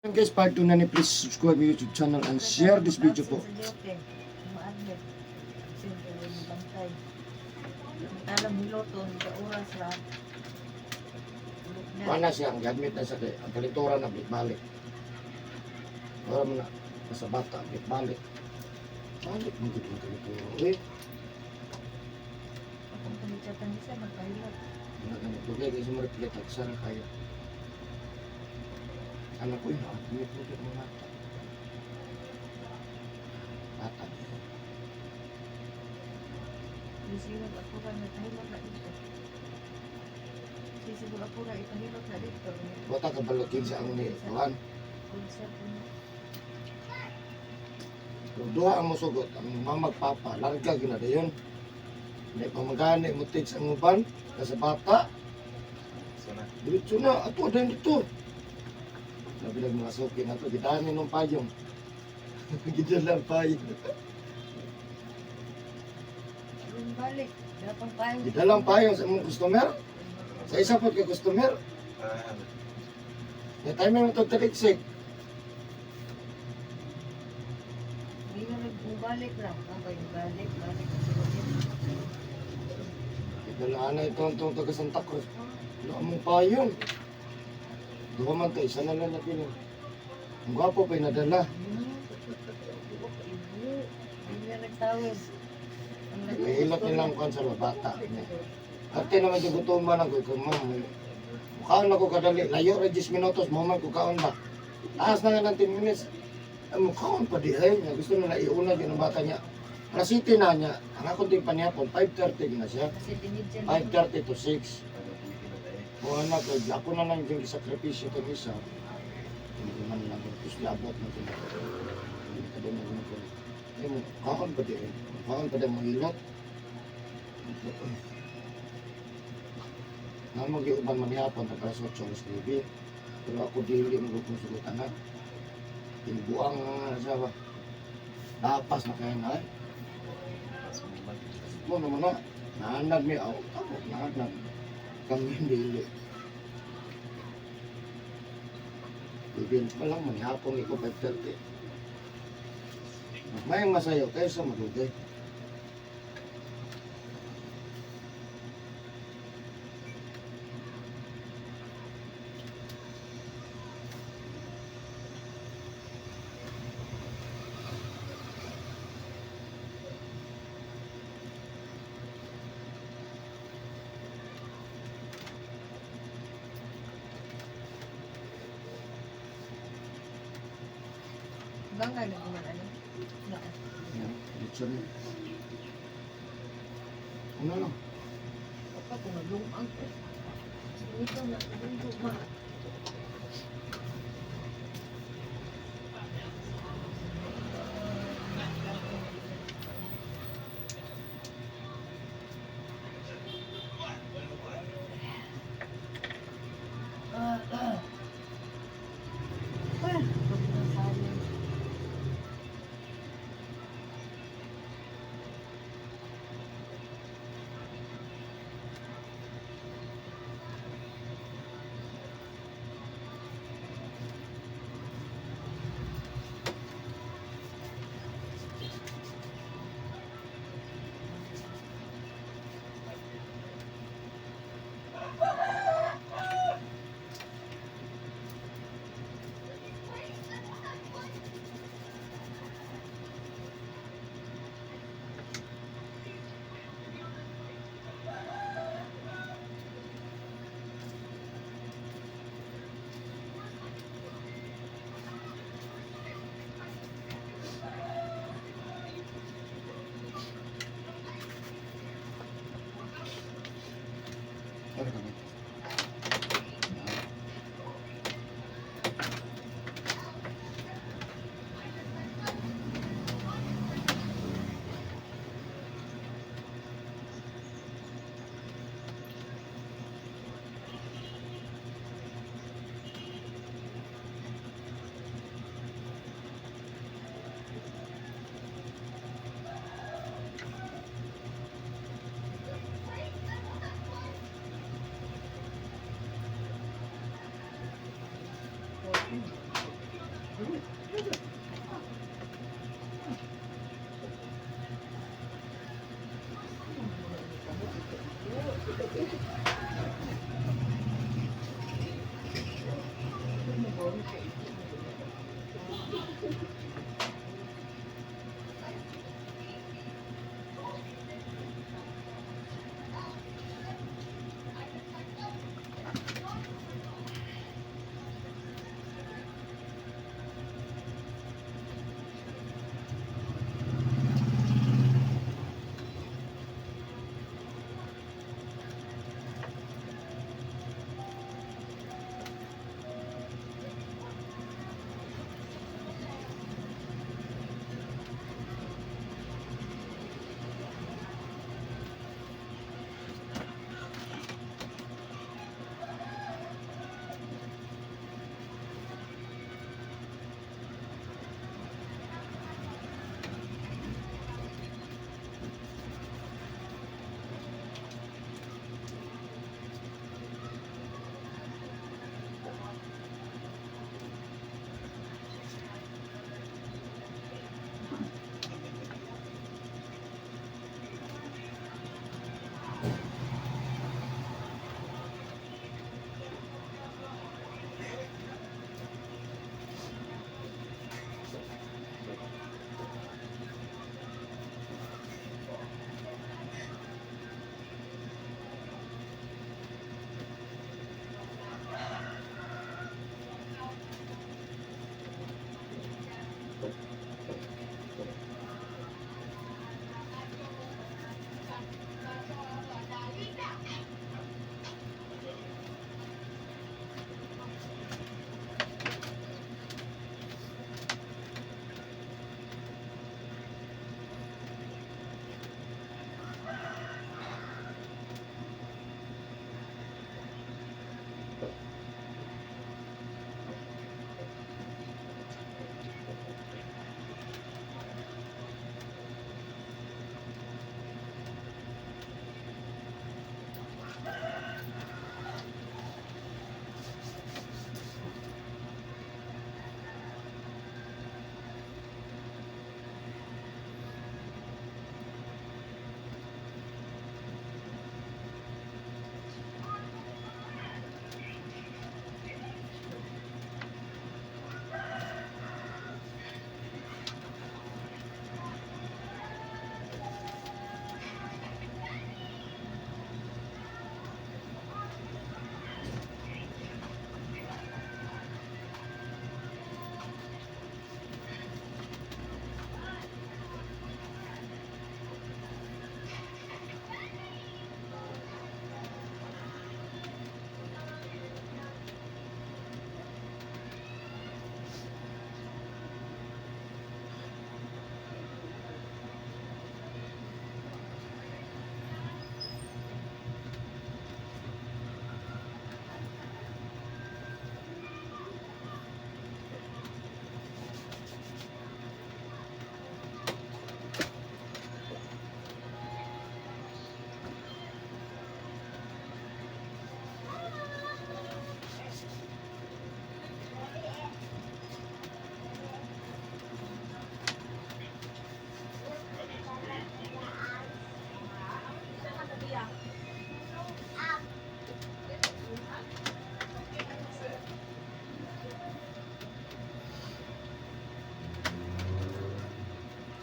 Guys, part 2 na ni, please subscribe my YouTube channel and share this video po. Ma-admit. Bantay. Alam hiloton sa oras ra. Wala siya, ang admit na siya kay ang kalinturan na balik. Wala mo na sa bata, balik. Balik mo gid ang kalintura. Uy, Akong panichatan isa magpahilot. wala ka na dugay kay sa mga tagsa ra kayo. Anak ko yun, admit mo gid ang bata. Bata. Sisiguro ako ra nagpahilot na dito. Sisiguro ako ra ipahilot na dito. Wata ka balokin sa ang ni Juan. Concert na. Kung duha ang mosugot, ang mama papa, larga gyud na dayon. Hindi pa magani mo teach ang uban sa bata. Diretso na, ato din dito. Labi lang mga suki na to, gidani nung payong. Gidala ang payong. Aron balik. Dapat payo. Gidala ang payong sa imong customer. Sa isa po kay customer. Ya time mo to taliksik. Hindi na nagbalik ra. Okay, balik, balik. Siguro. Gidala na ito ang itong taga Santa Cruz. Wala mong payong. Duha man to, isa na lang na. Ang gwapo pa nadala. Hindi na nagtawag. Mahilot nila ang kwan sa bata. Ate naman yung gutuman ako, ikaw ma'am. Mukhaan ako kadali, layo ra 10 minutos, mo man kukaon ba. Taas na nga ng 10 minutes. Ay, mukhaon pa di ay niya. Gusto nila iuna yun ang bata niya. Alas 7 na niya. Ang akong ting panihapon, 5:30 na siya. Kasi tinidyan. 5:30 to 6. Mo anak, ako na lang yung sakripisyo itong isa. Hindi man lang yung kuslabot mo ito. Hindi ka din mo ko. Ay, mukhaon pa di ay. Mukhaon pa di mo hilot. Namo giuban man hapon tag alas 8, alas 9. Pero ako dili mo kung sugutan na. Tinubuang nga siya ba. Lapas na kaya na ay. Mo naman na. Naanad mi aw ako naanad. Kami dili. Bibin pa lang man hapon iko 5:30. Mas mayang masayo kaysa madugay. Bangga na naman ano. Na. Yan, diretso na. Ano lang? Apa kung nagluang ko. Ito na lungma. Ah, ah. Ah, pagkasabi.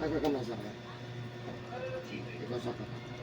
Saka ka man, saka. Ikaw, saka.